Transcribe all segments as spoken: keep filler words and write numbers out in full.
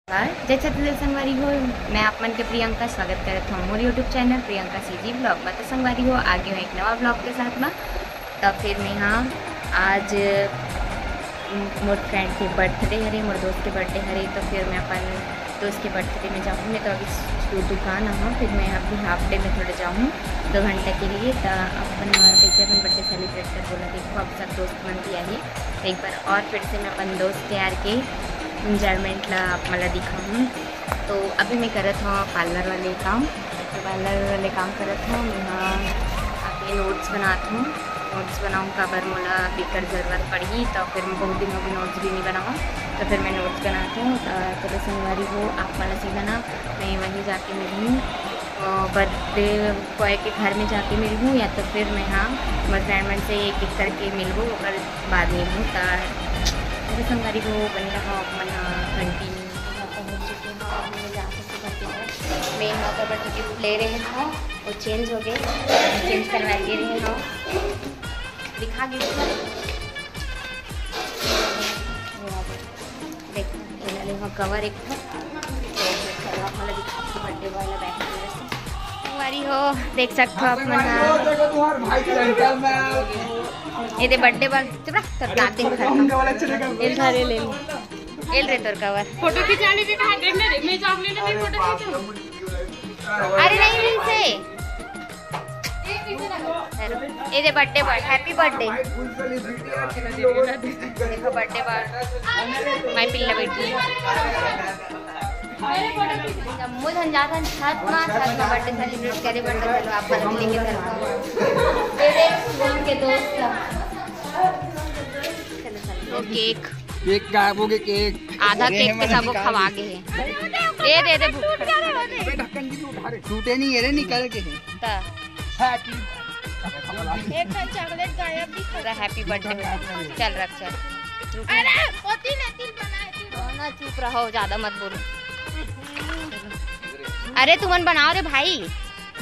नमस्कार, जय छत्तीसगढ़ संगवारी हो, मैं आप मन के प्रियंका स्वागत करत हूँ मोर YouTube channel Priyanka CG blog में। तो संगवारी हो, आगे हूँ एक नवा ब्लॉग के साथ में। तो फिर मैं हाँ आज मोर फ्रेंड के बर्थडे हरे, मोर दोस्त के बर्थडे हरे, तो फिर मैं अपन दोस्त के बर्थडे में जाऊँ। मैं तो अभी दु-, दुकान आहूँ, फिर मैं अभी हाफ डे में थोड़ा जाऊँ दो घंटा के लिए। तो अपन वहाँ कैसे अपन बर्थडे सेलिब्रेट कर बोला, देखो आप सब दोस्त मन भी आही। तो एक बार और फिर से मैं अपन दोस्त यार के एंजॉयमेंट ला आप मन ला दिखाऊँ। तो अभी मैं करत हूँ पार्लर वाले काम, तो पार्लर वाले काम करत हूँ। मैं हाँ अभी नोट्स बनात हूँ, नोट्स बनाऊँ काबर मोला एकर जरूरत पड़ही। तो फिर मैं बहुत दिन हो गए नोट्स भी नहीं बनाऊँ, तो फिर मैं नोट्स बनात हूँ। तो, तो संगवारी हो, आप मन ला सीधा ना मैं वहीं जाके मिलूँ बर्थडे बॉय के घर में जाके मिलूँ, या तो फिर मैं हाँ मोर फ्रेंड मन से एक एक करके मिलूँ, ओकर बाद मिलूँ। तो तो संगवारी हो, बने रहा आप मन कंटिन्यू। मैं यहाँ पर बर्थडे गिफ्ट ले रहे हूँ, वो चेंज हो गए, चेंज करवा के रहे हूँ, दिखा गिफ्ट। देख, एला ले हो कवर एक ठो। तो चलो, आप मन ला दिखाती हूँ बर्थडे बॉय ला बैठ के। संगवारी हो, देख सकते हो आप मन हा। देखो तुम्हारे भाई जेंटलमैन। ये दे बर्थडे बॉय, चुप रह, तोर नाक देख खड़ा। एल धरे ले ले। एल रे तोर कवर। फोटो खिंचाने के कहा गए ना रे, मैं चॉकलेट में फोटो खींचूं। अरे नहीं, नहीं से। ये दे बर्थडे बॉय, हैप्पी बर्थडे। देखो बर्थडे बॉय, माय पिल्ला बैठी है। जम्मो झन जाथन छत मा, छत मा बर्थडे सेलिब्रेट करे बर, तो चलो आप मन लेके चलता हूँ। ये देख, स्कूल के दोस्त सब। चलो, चलो। वो केक। केक गायब हो गए, केक। आधा केक के सबो खवा गे हे। ए दे दे, भूख। अबे ढक्कन की क्यों उठा रहे? टूटे नहीं है रे, निकल के है। ता। Happy। एक ठन चॉकलेट गायब दिखा। पूरा हैप्पी बर्थडे। चल रख, चल। रुक ना। अरे, ओ तीन है, तीन बना है, तीन। ना, चुप रहो, ज्यादा मत बोलो। अरे तुमन बनाओ रे भाई,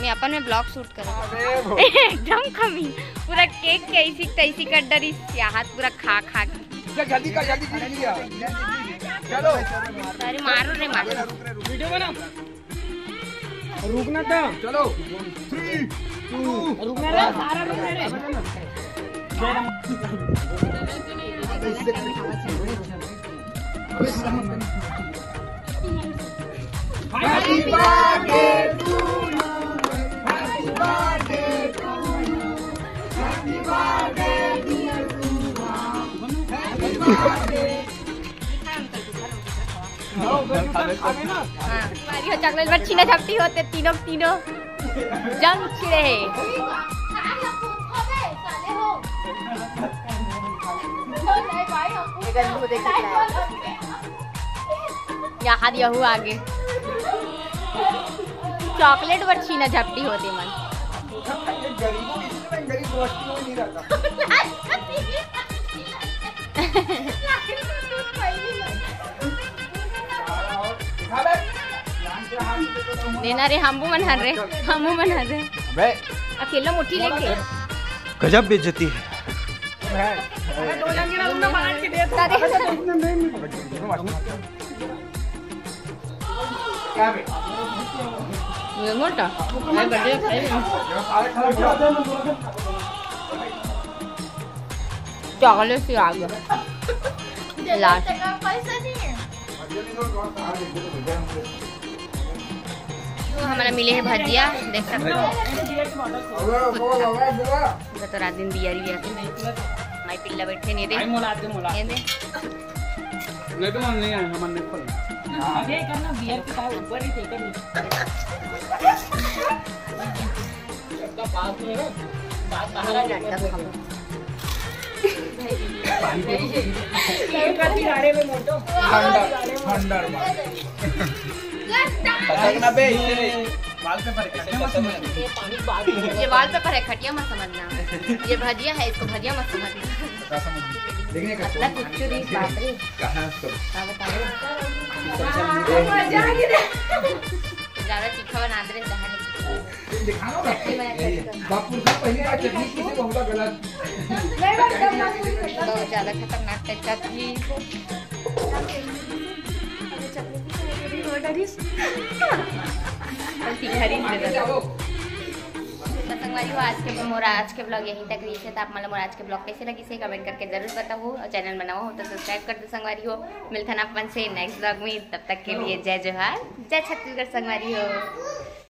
मैं अपन में ब्लॉग शूट करो। अरे वो। एकदम कमी, पूरा केक के ऐसी तैसी कर डरी, या हाथ पूरा खा खा के। चल जल्दी कर, जल्दी कर लिया। चलो। अरे मारो रे, मारो। वीडियो बना। रुकना था। चलो। Three, two। रुकना रे, सारा रुकना रे। Happy birthday to you. Happy birthday to you. Happy birthday to you. Happy birthday. हाँ। तुम्हारी हो चॉकलेट बर छीना झपटी होते तीनों, तीनों जंग छिड़े है। यहाँ यहू आगे चॉकलेट बर छीना झपटी होते मन। गरीबों की जिंदगी में गरीब दोस्ती में नहीं रहता। देना रे, हमू मन हर रे, हमू मन हर रे। बे। अकेला मुट्ठी लेके। गजब बेइज्जती है। ये मोटा। अरे बड़े खाई ना। चॉकलेट से आ गया। लास्ट। तो हमारा मिले है भजिया, देख सकते हो। तो रात दिन बियर बियर। माई पिल्ला बैठे नहीं दे। नहीं तो मन नहीं आया, मन नहीं खोल। ये करना बियर के साथ ऊपर ही फेंके नहीं। ये वॉलपेपर है, खटिया मत समझना। ये भजिया है, इसको भजिया मत समझना। इतना कुछ नहीं, बाप रे। कहाँ तो? हाँ, बता रहे। ज्यादा तीखा बना दे रहे, बापू का पहली बार चटनी किसे बहुत गलत। बहुत ज्यादा खतरनाक है चटनी। करिस। गलती करिस दे दो। तो संगवारी हो, आज के मोर आज के ब्लॉग यहीं तक रहिस हे। तो आप मन ला मोर आज के ब्लॉग कैसे लगिस हे, कमेंट करके जरूर बताओ, और चैनल में नवा हो तो सब्सक्राइब कर दो संगवारी हो। मिलथन आप मन से नेक्स्ट ब्लॉग में, तब तक के लिए जय जोहार, जय छत्तीसगढ़ संगवारी हो।